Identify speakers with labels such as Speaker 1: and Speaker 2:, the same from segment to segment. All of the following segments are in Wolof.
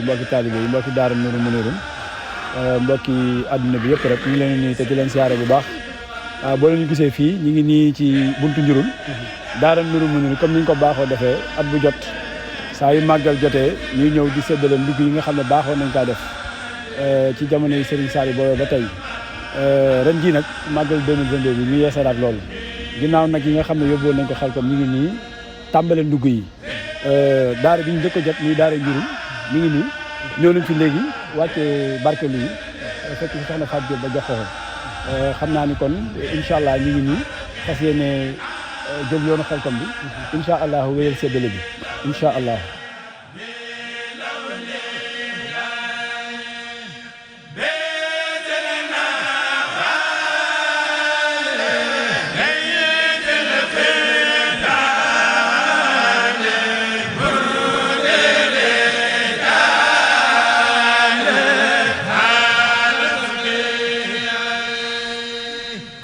Speaker 1: mbokki taalibe yi mbokki daara Nourou Mouniroune mbokki àdduna bi yëpp rek ñu ngi leen di nuyu te di leen siyaare bu baax boo leen gisee fii ñu ngi nii ci buntu njurul daara Nourou Mouniroune comme ni ñu ko baaxoo defee at bu jot saa yu màggal jotee ñuy ñëw di séddale ndugg yi nga xam ne baaxoo nañ kaa def ci jamono yi Serigne Saliou boobu ba tey ren jii nag màggal 2022 bi ñu yeesalaat loolu ginnaaw nag yi nga xam ne yóbbuwoon nañ ko xel comme ñu ngi nii tàmbale ndugg yi daara bi ñu njëkk a jot muy daara njurul mi ngi nii ñëw nañ fi léegi wàcce barkelu yi fekk si soxna Fatou Diop ba jox ko xam naa ni kon incha allah ñu ngi nii fas yéene jóg yoonu Xelcom bi incha allah wéyal séddale bi incha allah.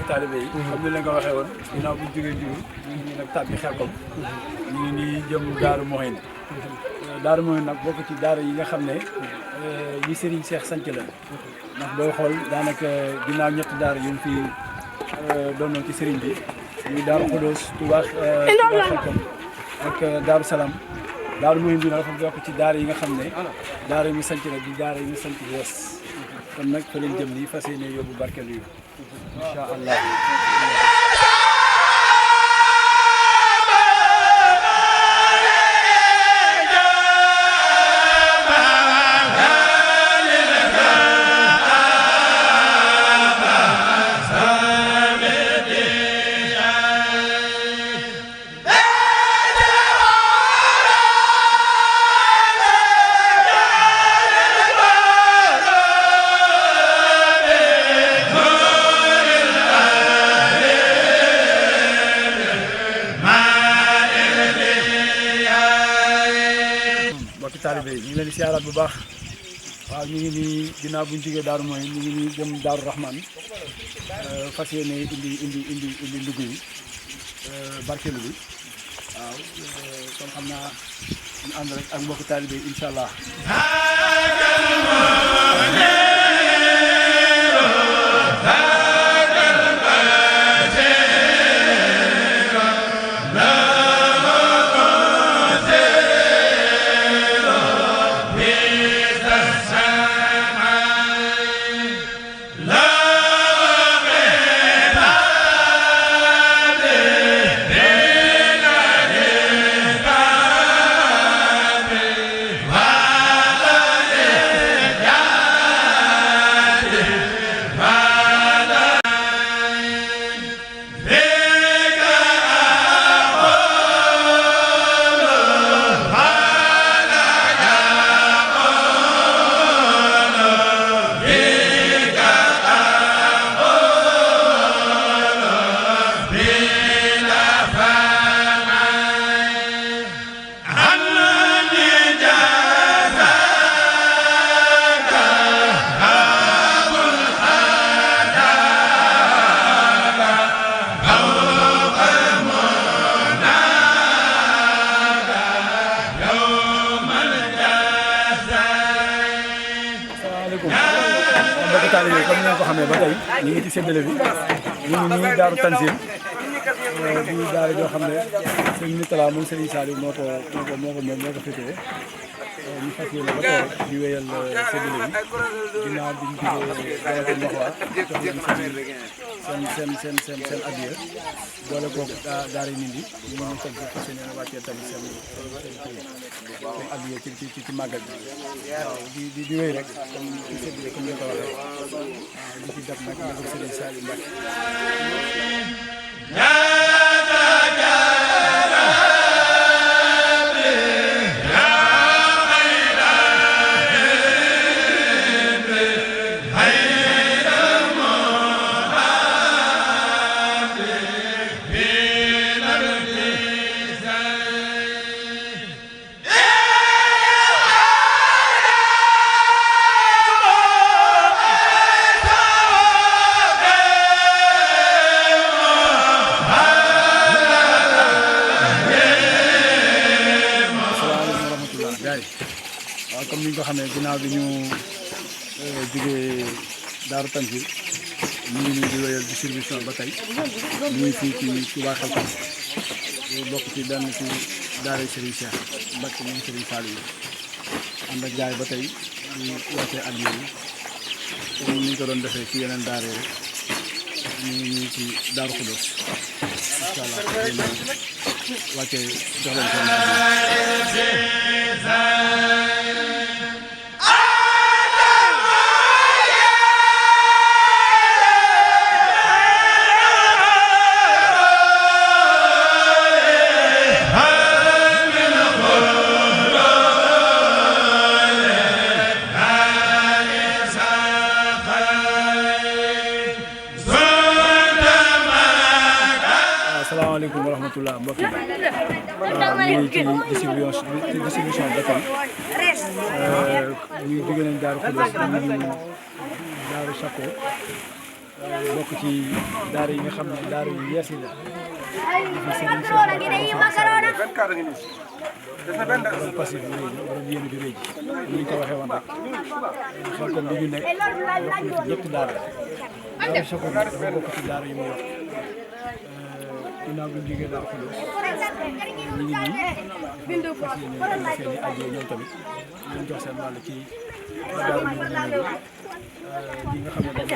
Speaker 1: taalibe yi xam ni leen ko waxee woon ginnaaw bu ñu jógee Njurul ñu ngi nii nag tàbbi Xelcom ñu ngi nii jëm Daaru Moxin Daaru Moxin nag bokk ci daara yi nga xam ne yi Serigne Cheikh sanc la ndax boo xool daanaka ginnaaw ñetti daara yu fi doonoo ci Serigne bi muy Daaru Xudoos Touba Xelcom ak Daaru Salaam Daaru Moxin bi nag dafa bokk ci daara yi nga xam ne daara yi mu sanc la di daara yi mu sanc bees kon nag fa leen jëm nii fas yéene yóbbu barkelu yi incha allah. taalibe yi ñu ngi leen di siyaaraat bu baax waaw ñu ngi nii ginnaaw bu ñu jógee Daaru mooy ñu ngi nii jëm Daaru Rahman fas yéene indi ndugg yi barkeelu bi waaw kon xam naa ñu ànd rek ak mbokki taalibe yi incha allah. ba tey ñu ngi ci séddale bi ñu ngi nii Daaru Tanzil di daara joo xam ne sëñ Mitala moom Serigne Saliou moo ko féetee ñu fas yéene ba tey rek di wéyal séddale bi ginnaaw bi ñu jógee Galata Mbaxwa jox leen seen addiya boole koog daara yi Ndindi ñu ngi teg fas yéene wàccee tamit seen addiya ci màggal bi waaw di wéy rek comme ci séddale comme ni nga ko waxee di ci def nag nag Serigne Saliou Mbacke. waaw comme ni nga ko xamee ginnaaw bi ñu jógee Daaru Tanzil ñu ngi nii di wéyal distribution ba tey ñu ngi fii ci Touba Xelkom bokk ci benn ci daara Serigne Cheikh Mbacke moom Serigne Saliou ànd ak jaay ba tey di wàccee at yooyu comme ni ñu ko doon defee ci yeneen daara yi ñu ngi nii ci Daaru Xudoos incha allah wàccee jox leen seen asalaamaaleykum wa rahmatulah mbokk yi ñu ngi ci distribution ba tey ñu jóge nañ Daaru Xudoos ñu Daaru Sakko bokk ci daara yi nga xam ne daara yu yees yi la borom passif bi réy borom yéen bi réy ni ñu ko waxee woon rek Xelkom bi ñu nekk bokk ci ñetti daara Daaru Sakko bi dafa bokk ci daara yu mu yor ginnaaw bi ñu jógee Daaru Xudoos ñu ngi nii fas yéene seen i addiya ñoom tamit ñu jox seen wàll ci daaru ñu li nga xam ne dañ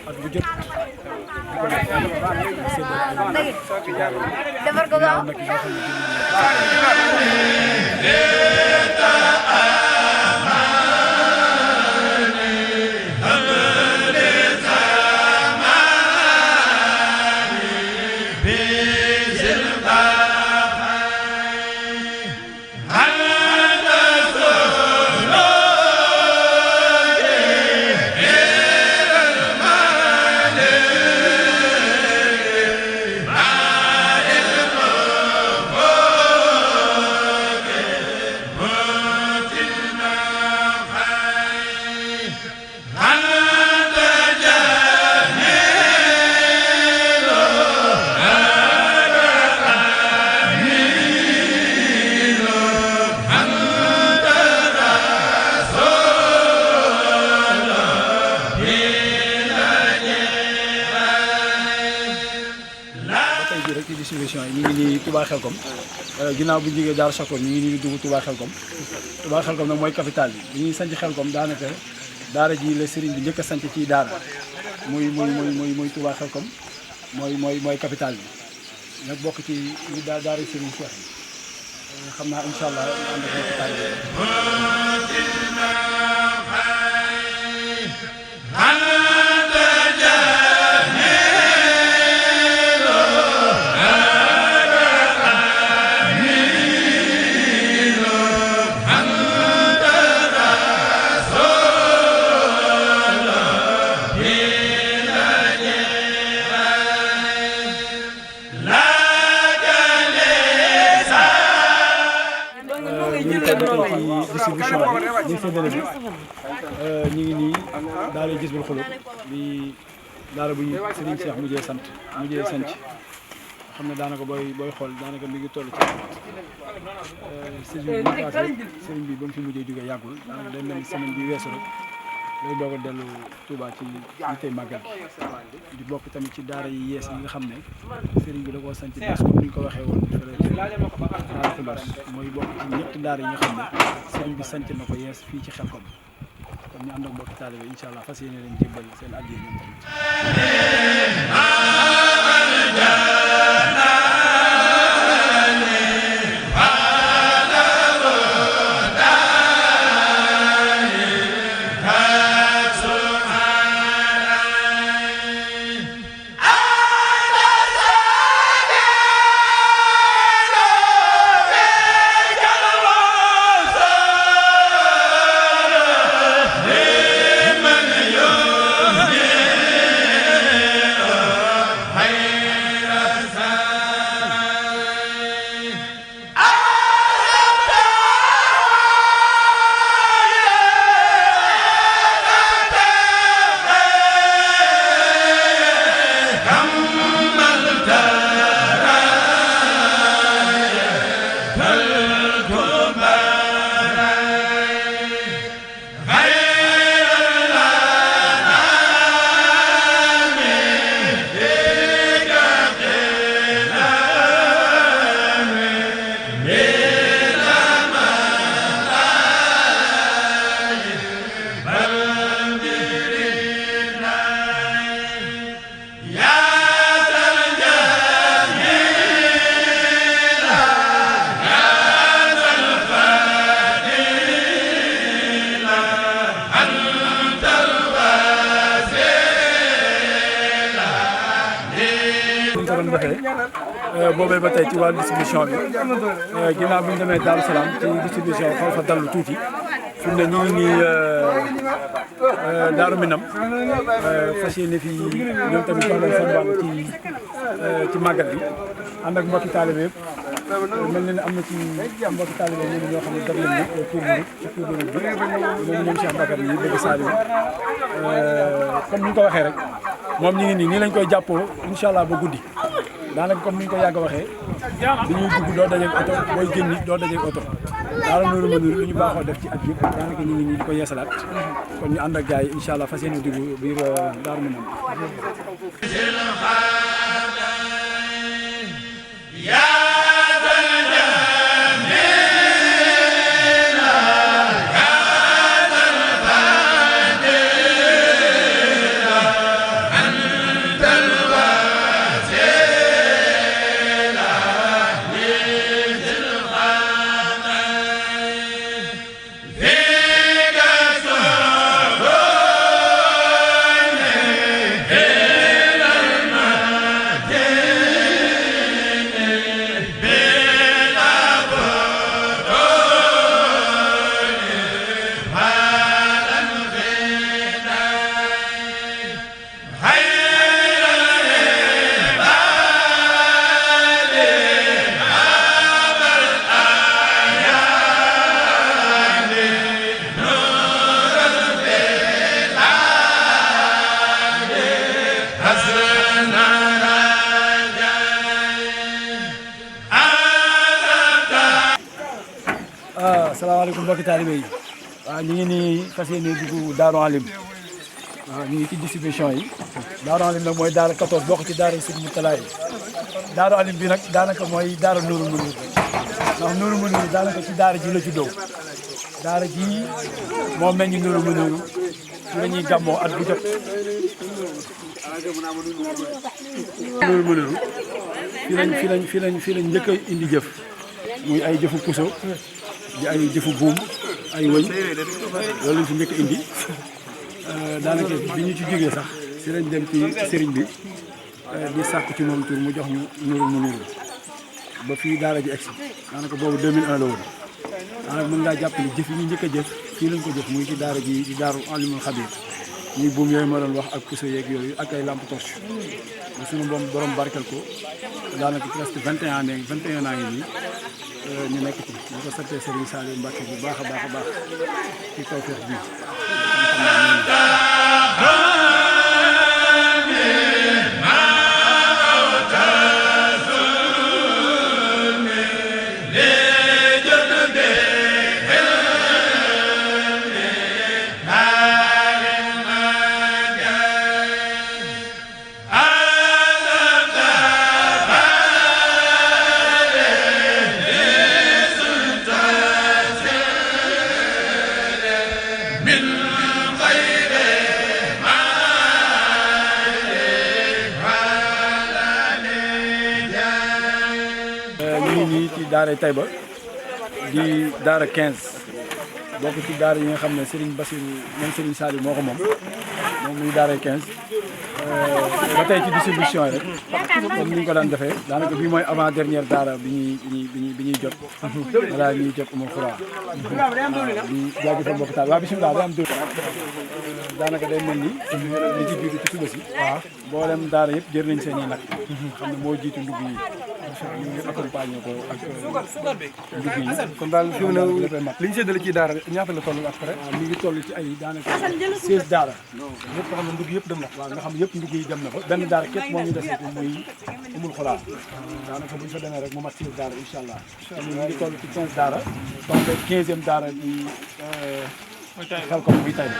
Speaker 1: at bu jot di ko def séddale ci daara yi ko gaaw nag nga xam ne distribution yi ñu ngi nii Touba Xelkom ginnaaw bu ñu jógee Daaru Sakko ñu ngi nii dugg Touba Xelkom nag mooy capital bi ñuy sanc Xelkom daanaka daara ji la sëriñ bi njëkk a sanc ci daara muy Touba Xelkom mooy capital bi nag bokk ci daara sëriñ Cheikh yi xam naa incha allah ànd ak capital bi distribution bi ñu séddale bi ñu ngi nii daara gis bul xulub di daara bu Serigne Cheikh mujjee sanc xam ne daanaka booy xool daanaka mi ngi toll ci semaine bi passé Serigne bi ba mu fi mujjee jógee yàggul daanaka day mel ni semaine bi weesu rek lay doog a dellu Touba ci yitte màggal di bokk tamit ci daara yi yees yi nga xam ne sëriñ bi da koo sanc bés comme ni ñu ko waxee woon mooy bokk ci ñetti daara yi nga xam ne sëriñ bi sanc na ko yees fii ci Xelkom kon ñu ànd ak mbokki taalibe incha allah fas yéene leen jébbal seen addiya ñoom tamit. boobee ba tey ci wàllu distribution bi ginnaaw bi ñu demee Daaru Salaam ci distribution xaw fa dallu tuuti fi mu ne ñu ngi nii Daaru Minam fas yéene fii ñoom tamit wax nañ seen wàll ci màggal bi ànd ak mbokki taalibe yëpp mel na ne am na ci mbokki taalibe ñoom ñoo xam ne def nañ ni pour ci pour bi ñoom Cheikh Bakar yi bëgg Saliou comme ni ñu ko waxee rek moom ñu ngi nii lañ koy jàppoo incha allah ba guddi daanaka comme ni ñu ko yàgg a waxee bi ñuy dugg doo dajeeg oto booy génn doo dajeeg oto daala nooru ma nuru lu ñu baaxoo def ci at yëpp daanaka ñu ngi nii di ko yeesalaat kon ñu ànd ak gars yi incha allah fas yéene dugg biir Daaru Minam asalaamaaleykum mbokki taalibe yi waaw ñu ngi nii fas yéene dugg Daaru Alim waaw ñu ngi ci distribution yi Daaru Alim nag mooy daara 14 bokk ci daara Sëñ Murtala yi Daaru Alim bi nag daanaka mooy daara Nuuru Munir ndax Nuuru Munir daanaka ci daara ji la juddoo daara ji moo meññ Nuuru Munir ci la ñuy gàmmoo at bu jot Nuuru Munir fii lañ njëkk a indi jëf muy ay jëfu puso di ay jëfu buum ay wëñ loolu lañ fi njëkk a indi daanaka bi ñu ci jógee sax si lañ dem ci sëriñ bi di sàkk ci moom tur mu jox ñu Nuuru Munir ba fii daara ji egsi daanaka boobu 2001 la woon daanaka mën ngaa jàpp ni jëf yi ñu njëkk a jëf fii lañ ko jëf muy ci daara ji di Daaru Alimul Xabiir ñuy buum yooyu ma doon wax ak puso yeeg yooyu ak ay lampe torche ba suñu borom barkel ko daanaka presque 21 ans ngi nii ñu nekk ci ñu ko santee Serigne Saliou Mbacké bu baax a baax ci tawfeex bi ñu ngi nii ci daara Taïba di daara 15 bokk ci daara yi nga xam ne Serigne Bassirou moom Serigne Saliou moo ko moom muy daara 15 ba tey ci distribution rek comme ni ñu ko daan defee daanaka bii mooy avant dernière daara bi ñuy jot voilà ñuy jot Ummul Xuraa di jaajëfal mbokk taal waaw bisimilah day am dé daanaka day mel ni li ci jiitu ci suba si waaw mboolem daara yëpp jër nañ seen i nag xam ne moo jiitu ndugg yi ñu accompagné ko ak ndugg yi
Speaker 2: kon daal fi mu ne li ñu séddale ci daara ñaata la toll après
Speaker 1: mi ngi toll ci ay daanaka 16 daara
Speaker 2: yëpp nga xam ne ndugg yëpp dem na
Speaker 1: waaw nga xam yëpp ndugg yi dem na fa benn daara képp moo ñu desee ko muy Ummul Xuraa daanaka bu ñu fa demee rek mu mat 16 daara incha allah ñu ngi toll ci 15 daara donc 15e daara bi xel ko muy tay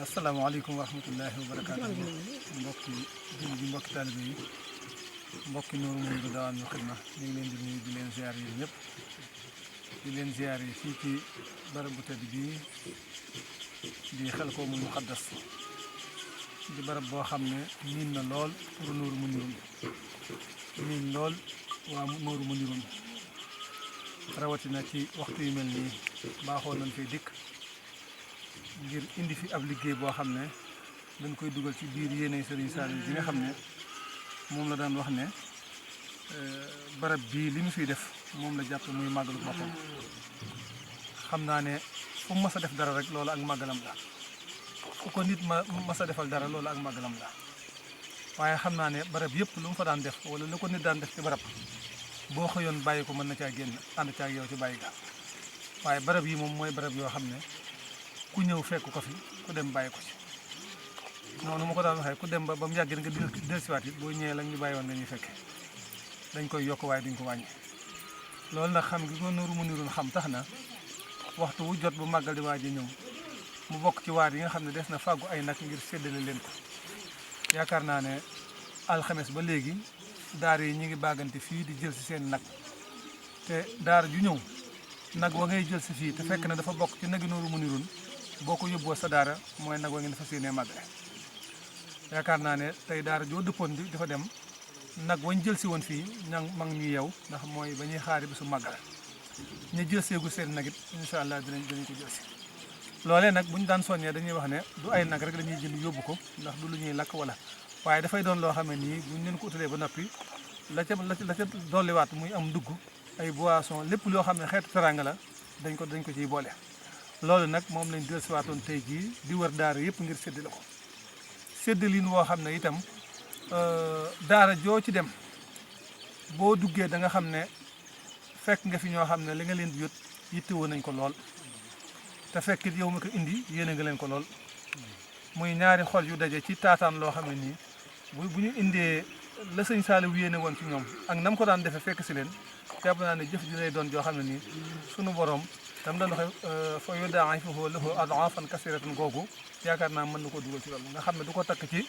Speaker 2: asalaamaaleykum wa rahmatullahi wa barakaatu mbokki julli bi mbokki taalibe yi mbokki Nuuru Mouride Dawaamul Xidma ñu ngi leen di nuyu di leen ziar yi ñëpp di leen ziar yi fii ci barab bu tedd bii di Xelkomul Muqaddas di barab boo xam ne miin na lool pour Nuuru Mouride miin lool waa Nuuru Mouride rawatina ci waxtu yu mel nii baaxoo nañ fay dikk ngir indi fi ab liggéey boo xam ne dañ koy dugal ci biir yéene Serigne Saliou bi nga xam ne moom la daan wax ne barab bii li mu fiy def moom la jàpp muy màggalu boppam xam naa ne fu mu mas a def dara rek loolu ak màggalam la fu ko nit mas a defal dara loolu ak màggalam la waaye xam naa ne barab yëpp lu mu fa daan def wala lu ko nit daan def ci barab boo xëyoon bàyyi ko mën na caa génn ànd caa yow ci bàyyi ga waaye barab yi moom mooy barab yoo xam ne ku ñëw fekk ko fi ku dem bàyyi ko ci noonu ma ko daan waxee ku dem ba mu yàgg nga dellusiwaat it boo ñëwee la ñu bàyyi woon nga ñuy fekke dañ koy yokk waaye duñ ko wàññi loolu nag xam gi ko Nuuru Mouride xam tax na waxtu wu jot bu màggal di waaj a ñëw mu bokk ci waar yi nga xam ne des na fàggu ay nag ngir séddale leen ko yaakaar naa ne alxames ba léegi daara yi ñu ngi bàggante fii di jël si seen nag te daara ju ñëw nag wa ngay jël si fii te fekk na dafa bokk ci nagi Nuuru Mouride boo ko yóbboo sa daara mooy nag wa ngeen fas yéenee màggale yaakaar naa ne tey daara joo dëppoon di dafa dem nag wañ jël si woon fii ña mag ñu yeew ndax mooy ba ñuy xaari bi su màggal ñu jël seegu seen nag it incha allah dinañ ko jël si loolee nag bu ñu daan soññee dañuy wax ne du ay nag rek la ñuy jënd yóbbu ko ndax du lu ñuy lakk wala waaye dafay doon loo xam ne nii buñ leen ko utalee ba noppi la ca dolliwaat muy am ndugg ay boisson lépp loo xam ne xeetu teranga la dañ ko ciy boole loolu nag moom lañ dellusiwaatoon tey jii di wër daara yëpp ngir séddale ko séddalin woo xam ne itam daara joo ci dem boo duggee da nga xam ne fekk nga fi ñoo xam ne li nga leen di yót yittewoo nañ ko lool te fekk it yow mi ko indi yéene nga leen ko lool muy ñaari xol yu daje ci taataan loo xam ne nii bu ñu indee la sëñ Saliou yéene woon ci ñoom ak nam ko daan defee fekk si leen jàpp naa ne jëf ji lay doon joo xam ne nii sunu borom tam doon waxe fa yudaa'ifuhu lahu ad'aafan kasiiratan googu yaakaar naa mën na koo dugal ci loolu nga xam ne du ko takk ci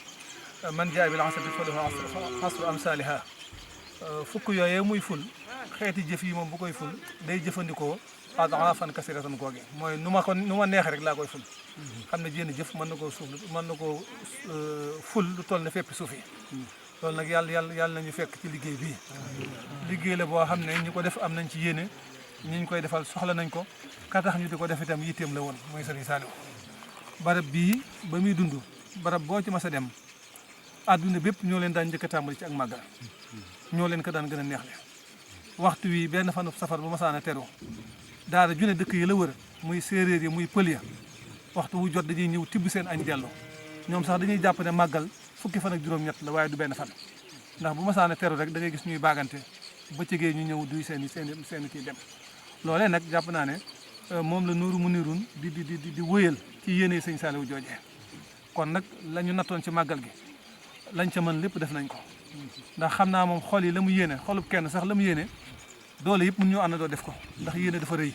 Speaker 2: man jaa bil hasanati falahu ashru amsaalihaa fukk yooyee muy ful xeeti jëf yi moom bu koy ful day jëfandikoo ad'aafan kasiiratan googe mooy nu ma neexee rek laa koy ful xam ne jénn jëf mën na koo ful lu toll ne fépp suuf yi loolu nag yàlla nañu fekk ci liggéey bii liggéey la boo xam ne ñi ko def am nañ ci yéene ñi ñu koy defal soxla nañ ko ka tax ñu di ko def itam yitteem la woon mooy Serigne Saliou barab bii ba muy dund barab boo ci mas a dem àdduna bépp ñoo leen daan njëkk a tàmbali ci ak màggal ñoo leen ko daan gën a neexle waxtu wi benn fanu safar bu masaana teru daara ju ne dëkk yi la wër muy séeréer yi muy pël ya waxtu wu jot dañuy ñëw tibb seen añ dellu ñoom sax dañuy jàpp ne màggal fukki fan ak juróom-ñett la waaye du benn fan ndax bu masaana teru rek da ngay gis ñuy baagante bëccëgee ñu ñëw duy seen kii dem loolee nag jàpp naa ne moom la Nuuru Muniruun di wëyal ci yéene sëñ Saliou joojee kon nag la ñu nattoon ci màggal gi lañ ca mën lépp def nañ ko ndax xam naa moom xol yi la mu yéene xolub kenn sax la mu yéene doole yëpp mun ñoo ànd doo def ko ndax yéene dafa rëy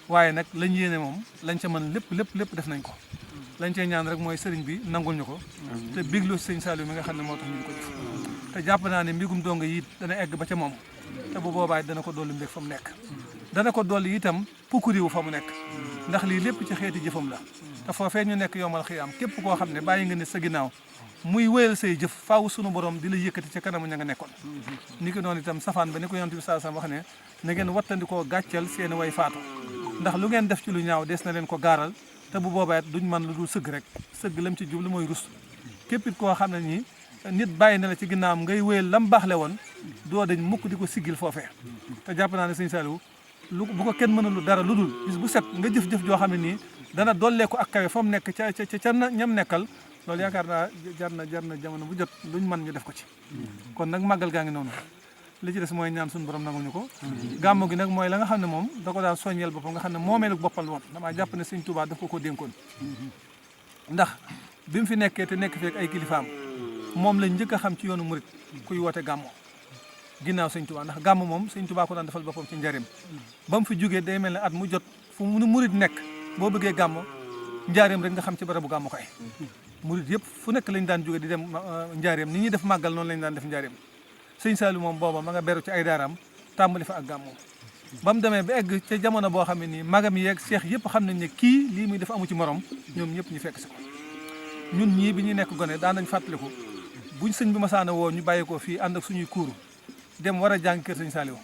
Speaker 2: waaye nag lañ yéene moom lañ ca mën lépp def nañ ko lañ cee ñaan rek mooy sëriñ bi nangul ñu ko te biglu sëñ Saliou mi nga xam ne moo tax ñu di ko def te jàpp naa ne mbigum donga yi dana egg ba ca moom te bu boobaa dana ko dolli mbég fa mu nekk dana ko dolli itam pukkuriwu fa mu nekk ndax lii lépp ci xeeti jëfam la te foofee ñu nekk yomal xiyaam képp koo xam ne bàyyi nga ne sa ginnaaw muy wéyal say jëf faaw sunu borom di la yëkkati ca kanamu ña nga nekkoon ni ko noonu itam safaan ba ni ko yonent bi sallallahu alayhi wasallam wax ne na ngeen wattandikoo gàcceel seeni way faatu ndax lu ngeen def ci lu ñaaw des na leen ko gaaral te bu boobaa duñ mën lu dul sëgg rek sëgg lam ci jublu mooy rus képp it koo xam ne nii nit bàyyi na la ci ginnaawam ngay wéyal lam baaxle woon doo dañ mukk di ko siggil foofee te jàpp naa ne sëñ Saliou bu ko kenn mënalu dara lu dul bis bu set nga jëf-jëf joo xam ne nii dana dollee ko ak kawe fa mu nekk ca ñam nekkal loolu yaakaar naa jar na jamono bu jot luñ mën ñu def ko ci kon nag màggal gaa ngi noonu li ci des mooy ñaan suñu borom nanguñu ko gàmmu gi nag mooy la nga xam ne moom da ko daan soññeel boppam nga xam ne moomeelu boppal woon damaa jàpp ne sëñ Touba daf ko dénkoon ndax bi mu fi nekkee te nekk feek ay kilifaam moom lañ njëkk a xam ci yoonu murit kuy woote gàmmu ginnaaw sëñ Touba ndax gàmmu moom sëñ Touba ko daan defal boppam ci njëriñ ba mu fi jógee day mel ne at mu jot fu mu murit nekk boo bëggee gàmmu njaareem rek nga xam ci barabu gàmmukaay murit yëpp fu nekk lañ daan jóge di dem njaareem ni ñuy def màggal noonu lañ daan def njaareem sëñ Saliou moom booba ma nga beru ci ay daaraam tàmbali fa ak gàmmu ba mu demee ba egg ca jamono boo xam ne nii magam yeeg seex yëpp xam nañ ne kii lii muy def amu ci morom ñoom ñëpp ñu fekk si ko ñun ñii bi ñuy nekk gone daan nañ fàttaliku buñ sëñ bi masaana woo ñu bàyyi ko fii ànd ak suñuy kuuru dem war a jàng kër sëñ Saliou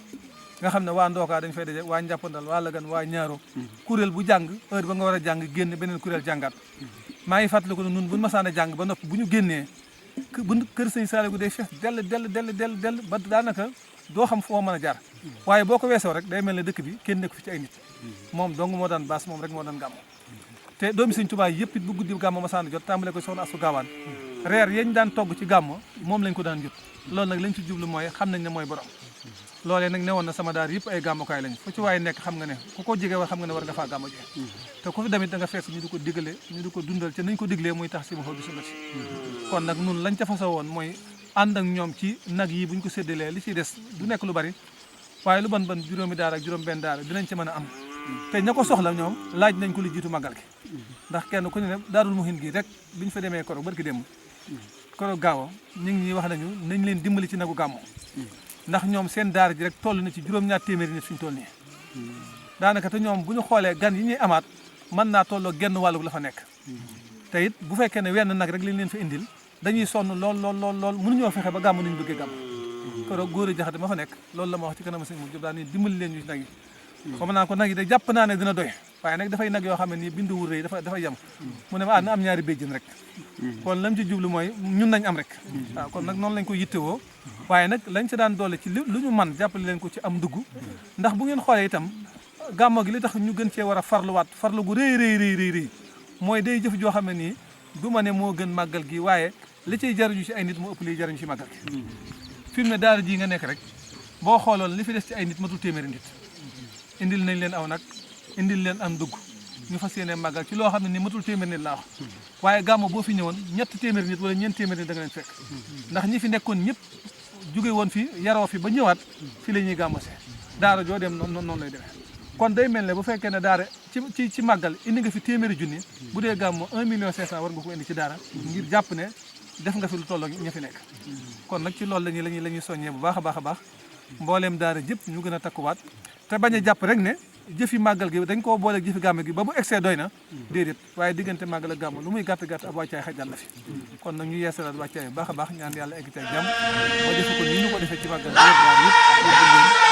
Speaker 2: nga xam ne waa Ndookaa dañ fay daje waa Njàppandal waa Lagan waa Ñaaro kuréel bu jàng heure ba nga war a jàng génn beneen kuréel jàngaat maa ngi fàttaliku ne nun buñ masaana jàng ba noppi bu ñu génnee kër sëñ Saliou gu day fees dell ba daanaka doo xam foo mën a jaar waaye boo ko weesoo rek day mel ne dëkk bi kenn nekk fi ci ay nit moom dong moo daan baas moom rek moo daan gàmmu te doomi sëñ Tuubaa yëpp it bu guddi gàmmu masaana jot tàmbale ko soxna Astu Gaawaan reer yañ daan togg ci gàmmu moom lañ ko daan jot loolu nag lañ ci jublu mooy xam nañ ne mooy borom loolee nag newoon na sama daar yëpp ay gàmmukaay lañ fu ci waaye nekk xam nga ne ku ko jege war xam nga ne war nga faa gàmmu jee te ku fi damit da nga fekk ñu di ko digale ñu di ko dundal ca nañ ko diglee muy tax si ma xool bi sunnati kon nag nun lañ ca fasa woon mooy ànd ak ñoom ci nag yi buñ ko séddalee li ciy des du nekk lu bari waaye lu ban juróomi daara ak juróom benn daara dinañ ci mën a am te ña ko soxla ñoom laaj nañ ko li jiitu màggal gi ndax kenn ku ne Daarul Muhin gi rek biñ fa demee koro barki démb koro gaaw ñu ngi ñuy wax nañu nañ leen dimbali ci nagu gàmmu ndax ñoom seen daara ji rek toll na ci juróom-ñaar téeméeri nit suñu toll nii daanaka te ñoom bu ñu xoolee gan yi ñuy amaat mën naa tolloo genn wàllu la fa nekk te it bu fekkee ne wenn nag rek lañ leen fa indil dañuy sonn lool mënuñoo fexe ba gàmm nañu bëggee gàmm koro góor a jaxate ma fa nekk loolu la ma wax ci kanam sëñ mu jób daal ni dimbali leen ñu ci nag yi comme naa ko nag yi de jàpp naa ne dina doy waaye nag dafay nag yoo xam ne nii bindu wul rëy dafa yem mu ne ma na am ñaari béjjën rek kon lam ci jublu mooy ñun nañ am rek waaw kon nag noonu lañ ko yittewoo waaye nag lañ ci daan doole ci lu ñu man jàppale leen ko ci am dugg ndax bu ngeen xoolee itam gàmmo gi li tax ñu gën cee war a farluwaat farlu gu rëy mooy day jëf joo xam ne nii du ma ne moo gën màggal gi waaye li ciy jariñu ci ay nit moo ëpp liy jariñu ci màggal gi fi mu ne daara ji nga nekk rek boo xooloon li fi des ci ay nit matul téeméeri nit indil nañ leen aw nag indil leen am dugg ñu fas yéene màggal ci loo xam ne ni matul téeméeri nit laa wax waaye gàmmo boo fi ñëwoon ñett téeméeri nit wala ñeent téeméeri nit da nga leen fekk ndax ñi fi nekkoon ñëpp jóge woon fi yaroo fi ba ñëwaat fi la ñuy gàmmose daara joo dem noonu lay demee kon day mel ne bu fekkee ne daara ci màggal indi nga fi téeméeri junni bu dee gàmmo 1 million 500 war nga ko indi ci daara ngir jàpp ne def nga fi lu tolloo ña fi nekk kon nag ci loolu la ñuy soññee bu baax a baax mbooleem daara jëpp ñu gën a takkuwaat te bañ a jàpp rek ne jëfi màggal gi dañ koo booleeg jëfi gàmm gi ba bu excès doy na déedéet waaye diggante màggal ak gàmm lu muy gàtt ab wàccaay xajal la fi kon nag ñu yeesalaat wàccaay bu baax a baax ñaan yàlla egg ci jàmm ba defe ko ni ñu ko defee ci màggal yëpp